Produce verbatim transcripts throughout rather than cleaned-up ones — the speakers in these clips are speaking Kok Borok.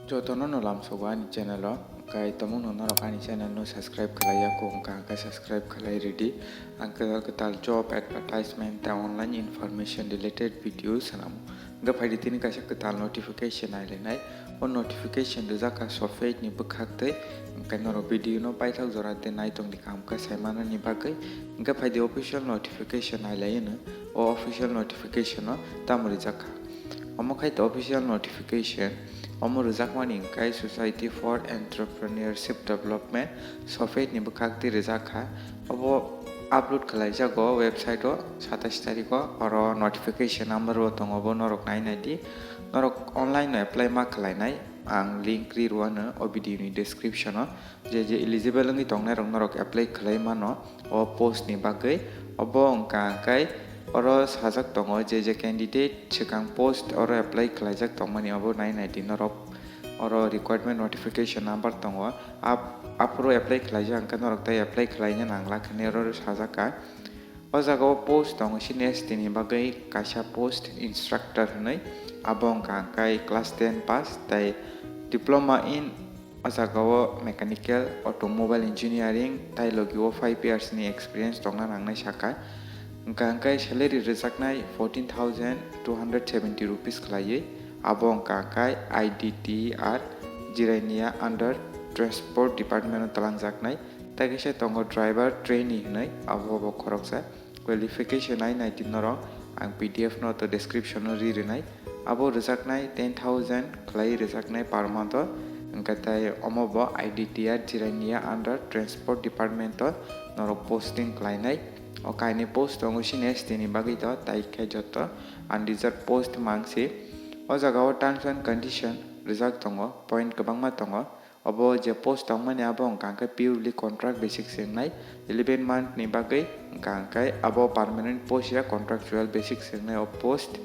Jotono no lamsogo ani channel o, hwnkhe tomungno norok ani channel no subscribe khlai ya kho wngkha, hwnkhe subscribe khlai ridi. Ang kwtal kwtal job advertisement tei online information related video swnamo. Hwnkhe phaidi tini kaisa kwtal notification nailainai. O notification rijak kha Sofate ni bwkhak tei, hwnkhe norok video no paithak jora tei naitongdi kaham khe saimanani bagwi. Hwnkhe phaidi official notification nailai hwno. O official notification no tamo rijak kha? Omo khai to official notification. Omo rwjakmani hwnkhe Society for Entrepreneurship Development, Sofate ni bwkhak twi rwjak kha. Obo upload khlaijago website o satais tarikh o, oro notification number bo tongo, bo norok nai nai di. Norok online no apply ma khlainai, ang link ri rwano o video ni description o. Je je eligible wngwi tongnairok norok apply khlai mano o post ni bagwi. Obo wngkha hwnkhe oro sajak tongo, je je candidate swkang post oro apply khlaijak tongmani, obo nai nai di norok. Oro requirement notification number tongo, ap-, aphuru apply khlaijak hwnkhe norok tei apply khlaina nangla hwnwi oro sajak kha. O jaga o post tongo senior S T ni bagwi kaisa post instructor hwnwi, abo wngkha hwnkhe class ten pass tei diploma in, o jaga o mechanical, automobile engineering tei logi o five years ni experience tongna nangnai sakha. Wngkha hwnkhe salary rwjaknai fourteen thousand two hundred seventy rupees khlaiwi, abo wngkha hwnkhe I D T R Jirania under transport department o twlangjaknai. Tei kaisa tongo driver trainee hwnwi, abo bo khoroksa. Qualification ai nai di norok, ang P D F no to description o ri rwnai. Abo rwjaknai ten thousand khlai rwjaknai per month o, hwnkhe tei omo bo I D T R Jirania under transport department o norok posting khlainai. O kainwi post tongo senior S T ni bagwi to, tai khe joto unreserved post mangsi. O jaga o terms and condition rwjak tongo, point kwbangma tongo. Obo je post tongmani abo wngkha hwnkhe purely contract basis se wngnai, eleven month ni bagwi wngkha hwnkhe abo permanent post ya contractual basis se wngnai o post.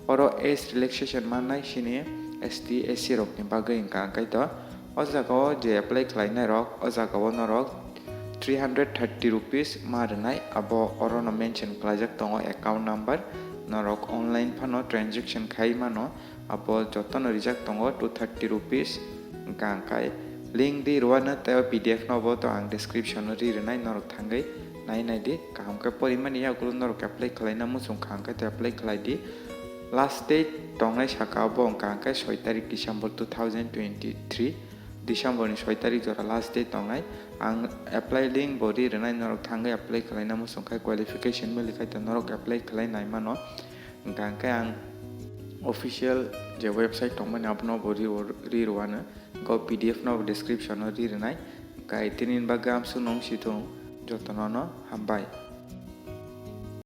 Oro age relaxation mannai sini S T, S C rokni bagwi wngkha hwnkhe to. O jaga o je apply khlainai rok, o jaga o norok three hundred thirty rupees ma rwnai, abo oro no mention khlaijak tongo account number, norok online phano transaction khai mano. Abo jotono rijak tongo two thirty rupees. Wngkha hwnkhe link di rwano tei o P D F no bo to ang description o ri rwnai, norok thangwi nai nai di. Kaham khe porimani yagulo norok apply khlaina muchung kha hwnkhe to apply khlai di. Last date tongnai saka bo wngkha hwnkhe soi tarik December two thousand twenty-three. December ni soi tarik jora last date tongnai. Ang apply link bo ri rwnai, norok thangwi apply khlaina muchung khai, qualification mili khai to norok apply khlai nai mano. Hwnkha hwnkhe ang official je website tongmani abono bo ri, ri rwano, hwnkhe o P D F no bo description o ri rwnai. Hwnkhe tini bagwi amsuk nung si thung, jotono no hambai.